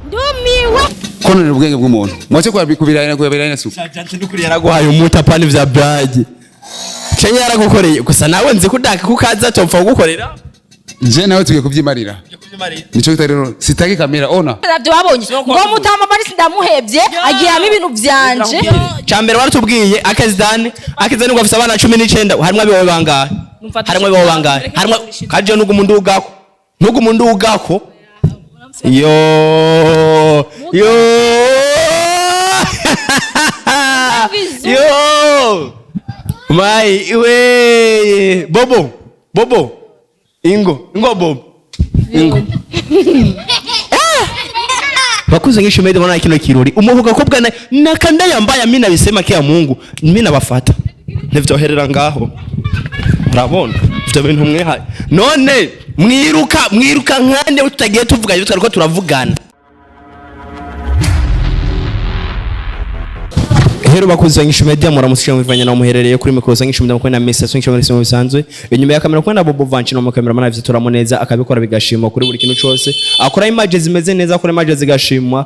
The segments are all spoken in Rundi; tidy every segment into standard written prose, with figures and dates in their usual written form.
Ndumiwe. Kononera ubwenge bw'umuntu mwace kubirana kubirana suku. Janti nukuri yaraguhaye umuti apana ivya brage. Kenya yaragukoreye gusa nawe nzi ko udaka kukaza topfa kugukorera. Je nawe tugiye kubyimarira. Nico kita rero sitaki kamera ona. Navyo babonye ngo mutama marisi ndamuhevye agiyamo ibintu vyanje. Cambere waratubwiye akezidani akezidani ngo afise abana 19 harimwo abiwe bangahe? Harimwo abiwe bangahe? Harimwo kaje nugu ugako. Nugu ugako. Yo yo yo mai we bobo bobo ingo ingo bobo ingo. Bakuze ngisho mede bona kino kirori umuvuga ko bwana nakanda yambaye mimi nabisema kia Mungu mimi nabafata ntivyoherera ngaho urabona ivyo bintu mwihaye none mwiruka mwiruka nkande tutagiye tuvuga ibyo twariko turavugana. Hero bakuze ngisho media muramusije muvanye na muherereye kuri mikoro ngisho media mukwe na message ngisho media bisanzwe inyuma ya kamera kwenda Bobo Vanchi no cameraman avye turamuneza akabikora bigashimwa kuri buri kintu cose akora images zimeze neza akora images zigashimwa.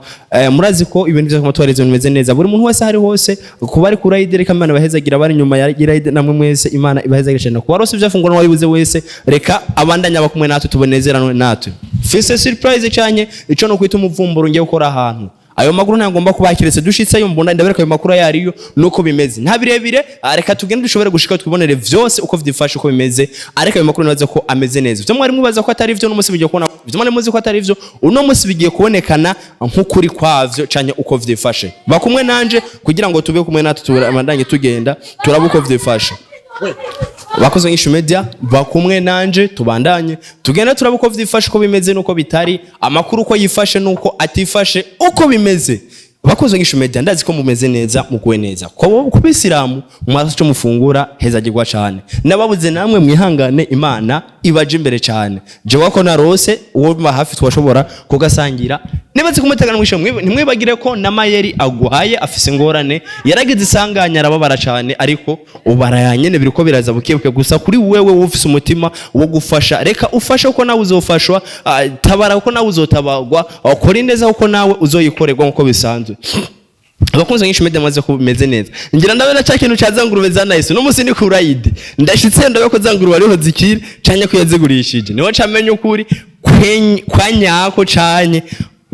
Murazi ko ibintu byo kumutwareza bimeze neza buri muntu wese hari hose kuba ari kuri idere kamana bahezagira bari nyuma ya iraide namwe mwese Imana ibahezagira cyane kuba rose byafungwa n'wayibuze wese reka abandanya bakumwe natwe tubonezeranwe natwe fise surprise cyanye ico no kwita umuvumburo ngiye gukora ahantu ayo makuru ntagomba kubakiretse dushitseyo mbona ndabereka ayo makuru yariyo nuko bimeze nta birebire. Reka tugende dushobore gushika twibonere vyose uko vyifashe uko bimeze ariko ayo makuru nabaza ko ameze neza. Ivyo mwari mubaza ko atari ivyo no musi bigiye kubona ivyo mwari muzi ko atari ivyo uno musi bigiye kubonekana nk'ukuri kwavyo canke uko vyifashe. Bakumwe nanje kugira ngo tube kumwe natwe tubandanye tugenda turaba uko vyifashe. Bakoze ngisho media bakumwe nanje tubandanye tugenda turaba uko vyifashe uko bimeze nuko bitari amakuru uko yifashe nuko atifashe uko bimeze. Bakoze ngisho media ndazi ko mumeze neza mukuwe neza ko kubisilamu mwaza cyo mufungura hezagirwa cyane nababuze namwe mwihangane Imana ibaje imbere cyane. Je wako narose uwo mba hafi twashobora kugasangira nibaze kumutegana mwisho ntimwibagire ko na Mayeri agwaye afise ingorane yaragize isanganya arababara cyane ariko ubarayanye biriko biraza bukebuke gusa kuri wewe ufise umutima wo gufasha reka ufashe uko nawe uzofashwa, tabara uko nawe uzotabagwa, ukora neza uko nawe uzoyikorerwa nkuko bisanzwe. Abakunzi ngisho media maze ko bimeze neza ngira ndabona cya kintu cya zangurube za nice no musi ni kurayide ndashitse ndabe ko zangurube ariho zikiri canye ko yazigurishije niho camenya ukuri kwa nyako canye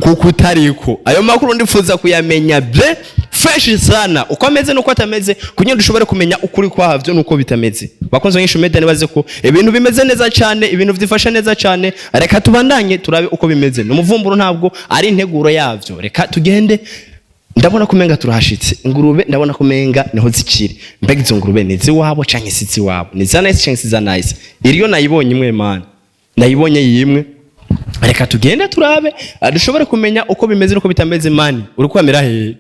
kukutariko ayo makuru ndifuza kuyamenya ble fresh sana uko ameze nuko atameze kugira dushobore kumenya ukuri kwavyo nuko bitameze. Bakunzi ngisho media nibaze ko ibintu bimeze neza cyane ibintu vyifasha neza cyane reka tubandanye turabe uko bimeze numuvumburo ntabwo ari integuro yavyo reka tugende. Ndabona kumenga turahashitse ingurube ndabona kumenga niho zikiri mbega izo ngurube ni ziwabo canke si ziwabo ni za nice canke si za nice iriyo nayibonye imwe man nayibonye yimwe reka tugende turabe dushobore kumenya uko bimeze nuko bitameze mani uri kwamira he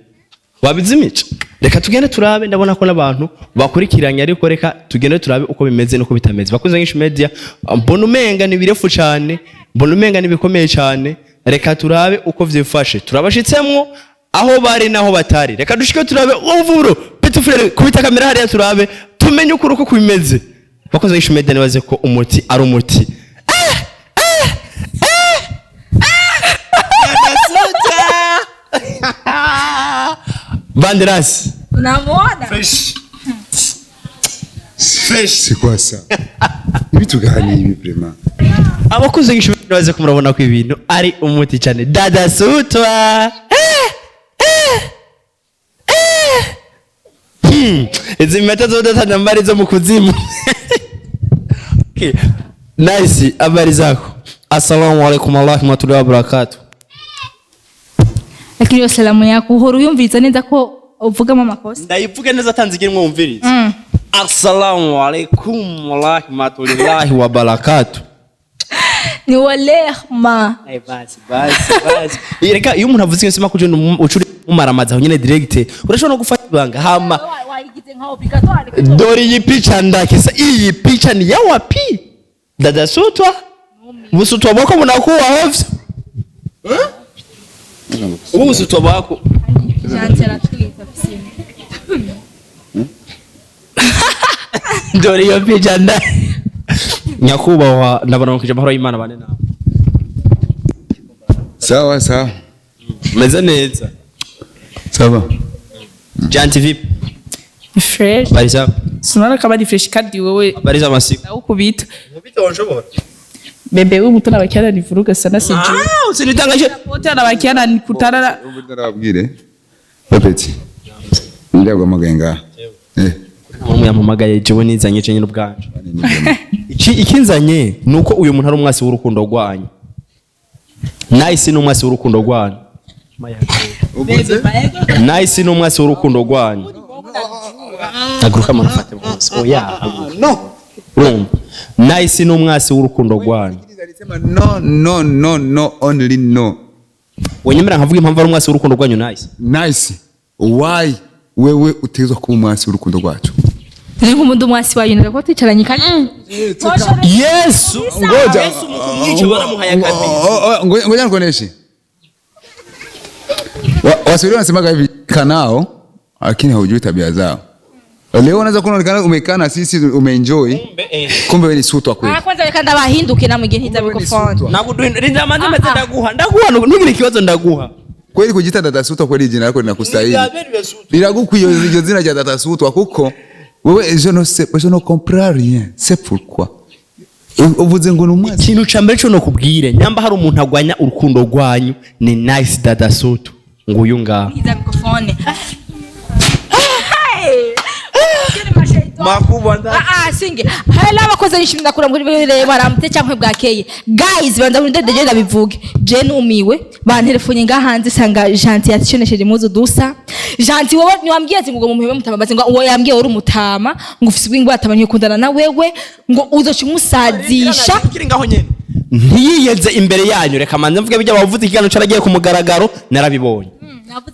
wabizimica reka tugende turabe ndabona ko n'abantu bakurikiranye ariko reka tugende turabe uko bimeze nuko bitameze. Bakunze ngisho media mbona umenga ni birefu cyane mbona umenga ni bikomeye cyane reka turabe uko vyifashe turabashitsemwo aho bari naho batari reka dushike turabe umvuro petit frere kubita kamera hariya turabe tumenye ukuri uko kubimeze. Bakunze ngisho media nibaze ko umuti ari umuti. Banderas unamuona fresh fresh c'est quoi ça ibi tuganira ibi vraiment. Abakuze ngisho media nibaze ko murabona ko ibintu ari umuti cyane. Dada Sutwa izi meta zodatana mbari zo mu kuzimu. Okay. Nice, habari zako? Assalamu alaikum warahmatullahi wabarakatuh. Lakini iyo salamu yako uhora uyumviriza neza ko uvugamo amakosa? Ndayivuga neza atanze mwumviriza. Assalamu alaikum warahmatullahi wabarakatuh. Ni walerma. Ay basi basi basi. Reka iyo umuntu avuze ikintu sima kuje ucuri umaramaza aho nyene direct urashobora no gufata ibanga hama Wayigize nka obligatoire. Dore iyi picha ndakisa iyi picha ni ya wapi? Dada Sutwa busutwa bwako bunakuwa hovyo. Ubu busutwa bwako Dore iyo picha nda nyakubahwa ndabaramukije amahoro y'Imana bane nawe. Sawa sawa. Meze neza. Ça va. Janti, vipi? Fresh. Bariza. Sinabona kama ari fresh kandi wewe Bariza masiku. nawukubita. Mubita wanshobora. Bebe wewe mtu anabakiana nivuruga sana sijui. Ah, usinitangaje. Wote anabakiana nikutana na Ndababwire. Papeti. Ndaguhamagaye ngaha. Eh. Umuntu yampamagaye, jewe nizanye cenye n'ubwanje. Iki ikinzanye nuko uyu muntu ari umwasi w'urukundo rwanyu. Nice ni umwasi w'urukundo rwanyu. Uvuze? Nice ni umwasi w'urukundo rwanyu. Haguruka mwana, ufate bose. Oya, haguruka. No. Urumva? Nice ni umwasi w'urukundo rwanyu. Alisema no, no, no, no, only no. Wenyemera nkavuga impamvu ari umwasi w'urukundo rwanyu, Nice? Nice. Why wewe utegerezwa kuba umwasi w'urukundo rwacu? Ni nk'umuntu umwasi wayo ko twicaranye kandi Yesu. Ngoja. Yesu mu kumwica baramuhaye akabizi. Oh, oh, ngoja nikuoneshe. Waswahili wanasemaga hivi, kanao lakini haujui tabia zao. Leo unaweza kuonekana umekaa na sisi umeenjoy, kumbe wewe ni sutwa kweli. Ah, kwanza reka ndabahinduke namwe ntiza microphone. Nakuduhinda manze meze, ndaguha, ndaguha, ntugire ikibazo, ndaguha. Kweli kujita dada sutwa, kweli jina lako linakustahili. Liragukwiye iryo zina rya dada sutwa, kuko wewe je ne sais, je ne comprends rien. C'est pourquoi. Uvuze ngo ni umwasi. Ikintu ca mbere co nokubwire, nyamba hari umuntu agwanya urukundo rwanyu ni Nice Dada Soto nguyu ngaha. Ntiza microphone. Makubwa. Ah ah, singe. Hello abakoze nishimye, ndakura muri bire baramute cyangwa bwakeye. Guys, banza muri ndede ndabivuge. Je numiwe, bantelefone nga hanze sanga Gentil yatishonesheje impuzu dusa. Gentil, wowe niwambwiye ati ngo mumuhebe mutama, bati ngo uwo yambwiye uri umutama, ngo ufise ubwingo atamanye kundana na wewe, ngo uzoca umusazisha. Kiri ngaho nyene ntiyiyeze imbere yanyu. Reka manze mvuge bijya bavuze, ikiganiro caragiye ku mugaragaro, narabibonye.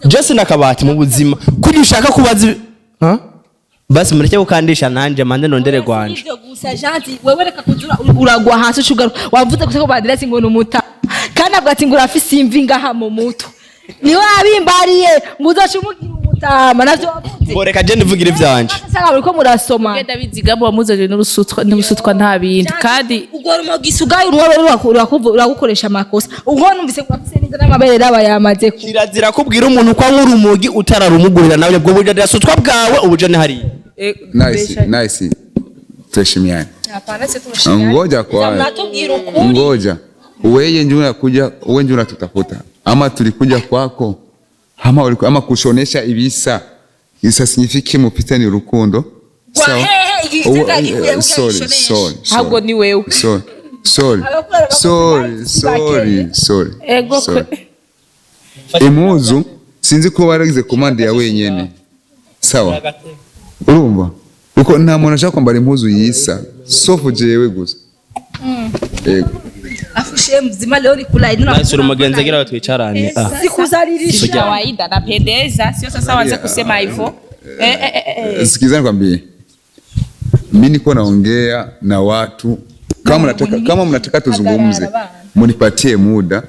Jesse nakabati mu buzima kuri ushaka kubaza Ha? Basi mureke gukandisha nanje mande nondere gwanje. Ivyo gusa Gentil, wewe reka kuzura uragwa hasi ucugaruka. Wavuze gusa ko badiresi ngo ni umuta. Kandi avuga ati ngo urafise imvi ngaha mu mutwe. Niwe abimbariye ngo uzoca umugira umutama, navyo wavuze. Ngo reka je ndivugire ivyanje. Sanga bariko murasoma. Genda bizigamo wamuzanye n'urusutwa n'ubusutwa nta bindi kandi. Ubwo rumogi ugaye uruwa uragukoresha amakosa. Ubwo numvise ngo afise neza n'amabere raba yamaze ku. Kirazira kubwira umuntu ko anywa urumogi utararumugurira nawe. Ubwo buryo dasutwa bwawe ubujane hariya. Nice, nice. Tuheshimiane. Hapana, sisi tumeshimiana. Ngoja kwa. Mnatubwira ukuri. Ngoja. Wewe ndio unakuja, wewe ndio unatutafuta. Ama tulikuja kwako. Ama uliku, ama kushonesha ibisa. Isa signifie mufitanye urukundo. Kwa hehe, igitega gikuye. Sorry, sorry. Ahubwo ni wewe. Sorry. Sorry. Sorry, sorry, sorry. Ego. Sorry. Impuzu sinzi ko baragize commande ya wenyene. Sawa. Urumva? Uko nta muntu ashaka kwambara impuzu yisa, sauf jewe gusa. Yego. Afushe mzima leo ni kula ino. Nice, uri umugenzi agira twicarane, ah. Sikuzalilisha. Kawaida napendeza, sio sasa waanze kusema hivyo. Eh, eh, eh, eh. Sikiza nikwambie. Mimi niko naongea na watu, kama mnataka tuzungumze, munipatie muda.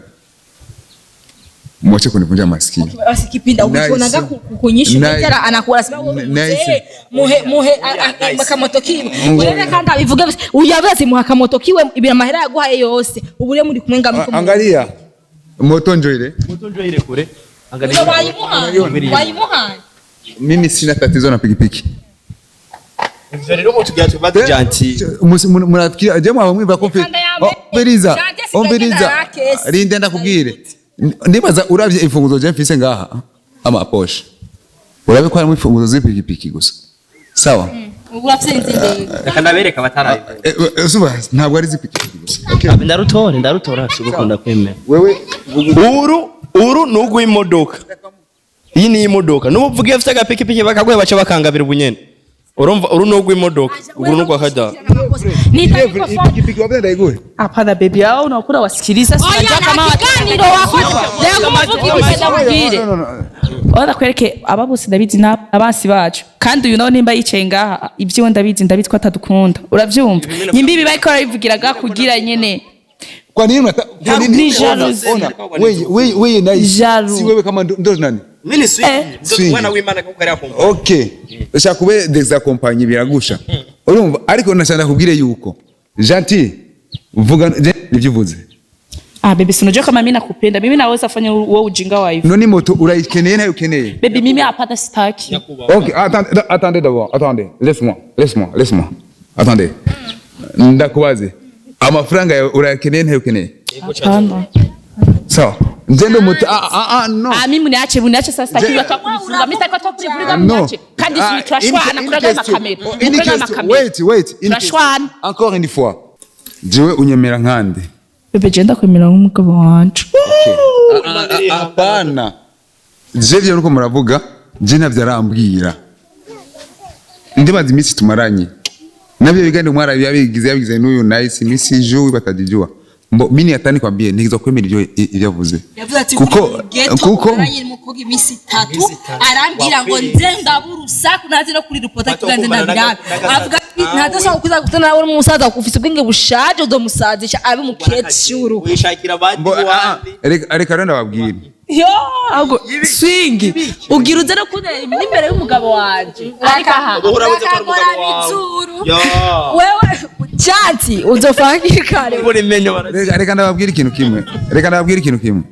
Mwache kunivunja masikio. Basi kipinda Nice. ukionaga kukunyisha Nice. mtara anakuwa anasema wewe Nice. muhe muhe akamoto kiwe. Urebe kandi abivuge uyavuze ati muha akamoto kiwe ibira mahera yaguhaye yose. Ubu rero muri kumwe ngamuko. Angalia. Moto njo ile. Kure. Wayimuhaye. Wayimuhaye. Mimi sina tatizo na pikipiki. Ivyo rero mutugira tubaze Janti. Mnafikiria je mwaba mwumva ko Mikanda ya mbere. Umviriza, Janti asigaye umviriza. agenda arakesi. Rinde ndakubwire. Ndibaza uravye imfunguzo je mfise ngaha ama poshe. Urabe ko harimo imfunguzo z'ipikipiki gusa. Sawa? Ubu urafise inzindi. Reka ndabereka abatarayivuga. Suba ntabwo ari iz'ipikipiki gusa. Okay. Ndarutora, ndarutora, sugukunda kwemera. Wewe Uru ni urw'imodoka. Iyi ni imodoka n'ubu iyo afite agapikipiki bakaguha baca bakangabira ubunyene. Urumva, uru ni urw'imodoka, uru ni urwa kada. Nita microphone. Ipikipiki wabenda ndayiguhe. Hapana baby, hao unakuwa wasikiliza, si Oya, unajua nta kama kiganiro wakoze. Reka umuvuge ibyo ndamubwire. No, no, no. Ora kwereke aba bose ndabizi n'abansi bacu, kandi uyu nawe nimba yicaye ngaha ibyiwe ndabizi, ndabizi ko atadukunda, uravyumva nyimbi ibi bariko barabivugiraga kugira nyene. Kwa nini kwa nini Ni jalousie. Ona, wewe wewe wewe na Jaloux. si wewe kama ndo nani? Mimi ni Eh. swingi umwana w'Imana kuko ari akumva. Okay. Ushaka kube dezaccompagner biragusha. Urumva, ariko nashaka kubwire yuko Gentil vuga ibyo uvuze. Ah baby, si unajua kama mimi nakupenda. Mimi naweza fanya wewe ujinga wa hivyo. None moto urayikeneye, nayo ukeneye? Baby, mimi hapana, sitaki. Ok, attendez, attendez d'abord, attendez. Laisse-moi, laisse-moi, laisse-moi. Attendez. Ndakubaze. Amafaranga yawe urayakeneye, ntayo ukeneye? Hapana. Sawa. Njendo moto, ah ah ah, no. Ah, mimi mniache, mniache sasa, sitaki Je- watu wa kunivuruga. Mimi sitaki watu wa kunivuruga, No. mniache. Kandi Ah, si turashwana une kuri aya question. makamera. Oh, une Kuri aya question. makamera. Wait, wait. Une question. Turashwana. Encore une fois. Jewe unyemera nkande? Bebe, je ndakwemera nk'umugabo wanje. Hapana. Je vyo nuko muravuga, je navyo arambwira. Ndibaza iminsi tumaranye. Navyo biganiro mwara yabigize yabigize n'uyu Nice imisi ju batajijua. Mbo mimi hatani kwambie ntigizwa kwemera ibyo avuze. Yavuze ati Kuko umukobwa iminsi 3 arambwira ngo nze ndabura urusaku, ntazi no kuri rupota kugira nze ndabirabe. Avuga ati ntadashobora kuza gutana nawe n'umusaza ufise ubwenge bushaje, uzomusazisha abe umukecuru. Wishakira abandi. Mbo reka rero ndababwira. Yo, ahubwo swing. Ugira uze no kuntera n'imbere y'umugabo wanje. Ariko aha. Urabuze ko ari umugabo wawe. Izuru. Ya. Wewe janti uzofanga hakiri kare. Ubura imenyo bara. Reka ndababwira ikintu kimwe. Reka ndababwira ikintu kimwe.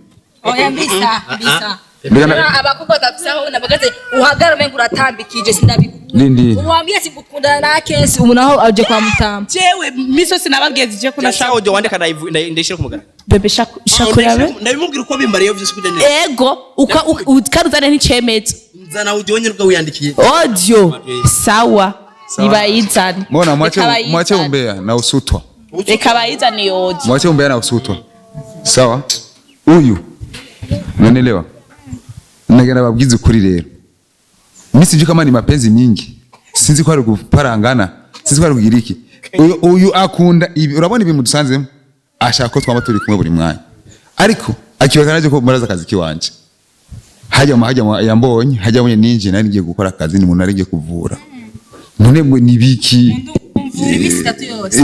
Oya, mbisa mbisa. Reka Abakobwa badafise aho nabagaze uhagarara umengo uratambikije, sindabikunda. Nindi. Umwambie ati gukundana na Kensi, ubu naho aje kwa mutamba. Jewe misi yose nababwiye zije ko Nashaka nashaka. audio wandika, ndayishira ku mugaragaro. Bebe, shakurabe. Ndabimubwira uko bimbariye byose kujya neza. Ego, uka ukaruzane n'icemezo. Nzana audio nyine ubwo wiyandikiye. Audio. Sawa. Nibayizane. Mbona mwache Reka bayizane. mwache umbea na usutwa. Reka bayizane iyo audio. Mwache umbea na usutwa. Sawa? Uyu. Unanielewa? Nagenda babwize ukuri rero. Mimi sijui kama ni mapenzi mingi. Sinzi ko ari guparangana. Sinzi ko ari kugira iki. Uyu akunda ibi, urabona ibi mudusanzemo? Ashaka ko twaba turi kumwe buri mwanya. Ariko akibaza naje ko muraza akazi kiwanje. Hajya yambonye, hajya abonye ninje nari ngiye gukora akazi, ni umuntu ari ngiye kuvura. None mwe ni biki? Iminsi 3 yose.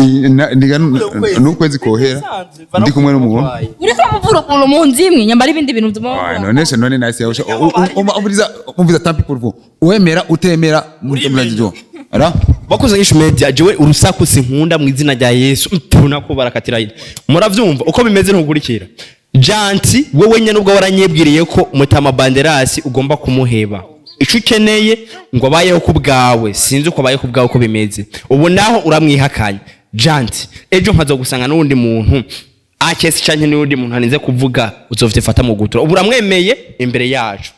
N'ukwezi kohera ndi kumwe n'umuntu. Uriko uramuvura ukuntu mu nzu imwe nyambara ibindi bintu Ah, none se none nasi yausha umviriza umviriza, tant pis pour vous, uwemera utemera murajijua ara. Bakoze Inyishu Media, jewe urusaku sinkunda, mu izina rya Yesu mpuna ko barakatira. Muravyumva uko bimeze, ntukurikira Janti. Wewe nyene ubwo waranyibwiriye ko Mutama Banderasi ugomba kumuheba, ico ukeneye ngo abayeho ku bwawe. Sinzi uko abayeho ku bwawe uko bimeze ubu, naho uramwihakanye Janti. Ejo nkazogusanga n'uwundi muntu akesi canke n'uwundi muntu arinze kuvuga, uzofite fata mu gutura. Ubu uramwemeye imbere yacu,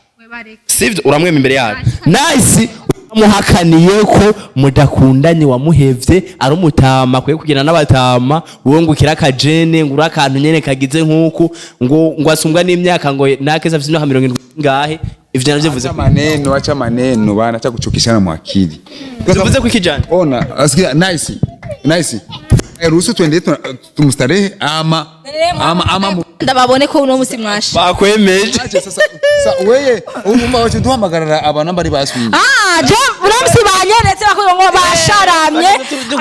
sivyo? Uramwema imbere yacu. Nice, muhakaniye ko mudakundanye, wamuhevye ari umutama akwiye kugira n'abatama. Wowe ngo ukira akajene, ngo uri akantu nyene kagize nk'uku, ngo asumbwa n'imyaka, ngo nakeza afise imyaka 70 ngahe. Ivyo navyo bivuze Acha maneno, acha maneno bana, acha kuchukishana mwakili. Bivuze ko ikijana. Ona asikia Nice, Nice. Ruhusu tuende tumstarehe ama Ndababone ko uno musi mwashe. Bakwemeje. Ache sasa, sa weye umva wacu duhamagarara abantu bari baswi. Ah, je uno musi banyeretse bakuye ngo basharamye,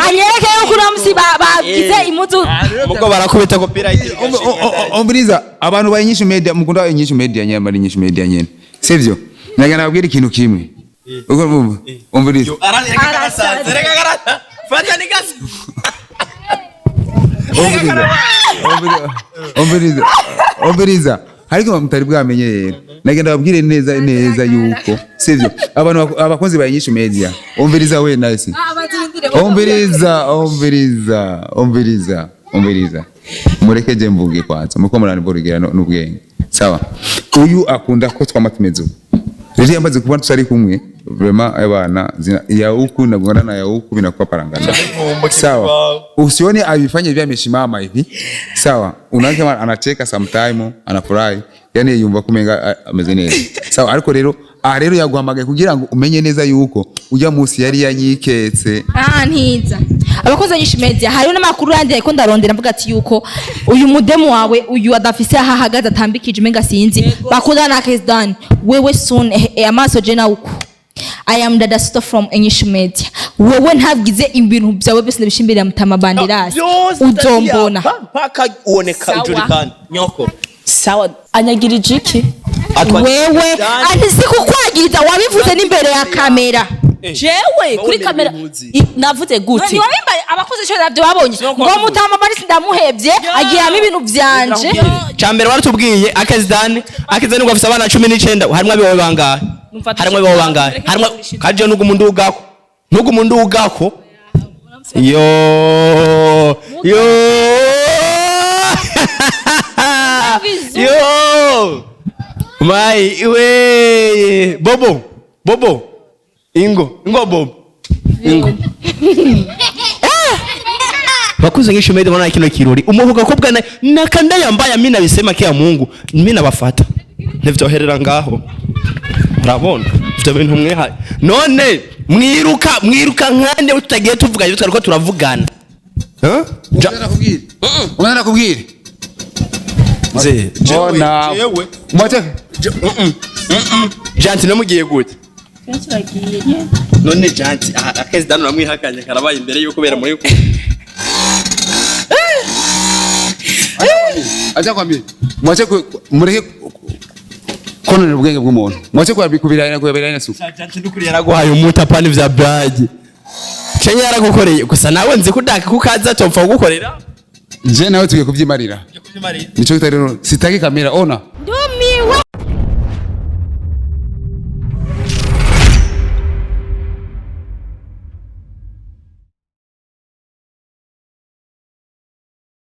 anyereke yuko uno musi bagize imuzu. Mugo barakubita copyright. Umviriza, abantu ba Inyishu Media, mukunda Inyishu Media nyene, bari Inyishu Media nyene, sivyo? Nagana nababwira ikintu kimwe. Uko urumva, umviriza. Fata nigasi. Umviriza, umviriza, umviriza, ariko mutari bwamenye rero, nagenda babwire neza neza yuko sivyo, abantu abakunzi ba Inyishu Media, umviriza we Nice, umviriza, umviriza, umviriza, umviriza, mureke je mvuge kwanza, muko muranivurugera n'ubwenge. Sawa, uyu akunda ko twama tumeze uku. Rero yamaze kubona tutari kumwe, vraiment abana ya huku na kugongana na ya huku vinakuwa parangana. Sawa, usione avifanye hivi amesimama hivi, sawa, unaona kama anacheka sometime, anafurahi, yani yumva kumenga ameze neza, sawa. Ariko rero aha rero yaguhamagaye kugira ngo umenye neza yuko ujya munsi yari yanyiketse. Ah, ntiza abakozi Inyishu Media, hariho n'amakuru yandi ariko ndarondera, mvuga ati yuko uyu mudemu wawe uyu adafise aho ahagaze, atambikije, umenga sinzi bakundana na Kesdan. Wewe soon amaso je nawe uko. I am Dada Sister from Inyishu Media. Wewe ntabwize ibintu byawe byose ndabishimbirira Mutama Banderasi, uzombona. Mpaka uoneka. Sawa. Ujulikane nyoko. Sawa, anyagirije iki? Wewe ati si kukwagiriza, wabivuze n'imbere ya kamera. Jewe kuri kamera navuze gute? Ntiwabimbaye abakozi cyo navyo babonye ngo mutama Marisi ndamuhevye agiyamo ibintu vyanje. Cambere waratubwiye akezidani, akezidani ngo afise abana 19, harimwo abiwawe bangahe? Numva Harimwo abiwawe bangahe? Harimwo kaje nugumu ndugako, nugumu ndugako. Yo yo yo mai we bobo bobo ingo ingo bobo ingo. Bakuze ngisho mede bona kino kirori umuvuga ko bwana nakanda yambaye amina bisema kia Mungu mimi nabafata ntivyoherera ngaho. Urabona ivyo bintu mwihaye none mwiruka mwiruka nkande tutagiye tuvuga ibyo twariko turavugana. Huh? Nakubwira, umwana nakubwira. Nze Ona. Jewe. Mwache. Janti namugiye gute none? Janti akezidani uramwihakanye karabaye imbere yuko bera muri ku Acha kwambie. Mwache mureke kononera ubwenge bw'umuntu. Mwache kubirana kubirana suku. Janti nukuri yaraguhaye umuta pani vya brage Kenya yaragukoreye gusa nawe nzi kudaka kukaza topfa kugukorera. Je nawe tugiye kubyimarira. Nico kita rero sitaki kamera ona. Ndumiwe.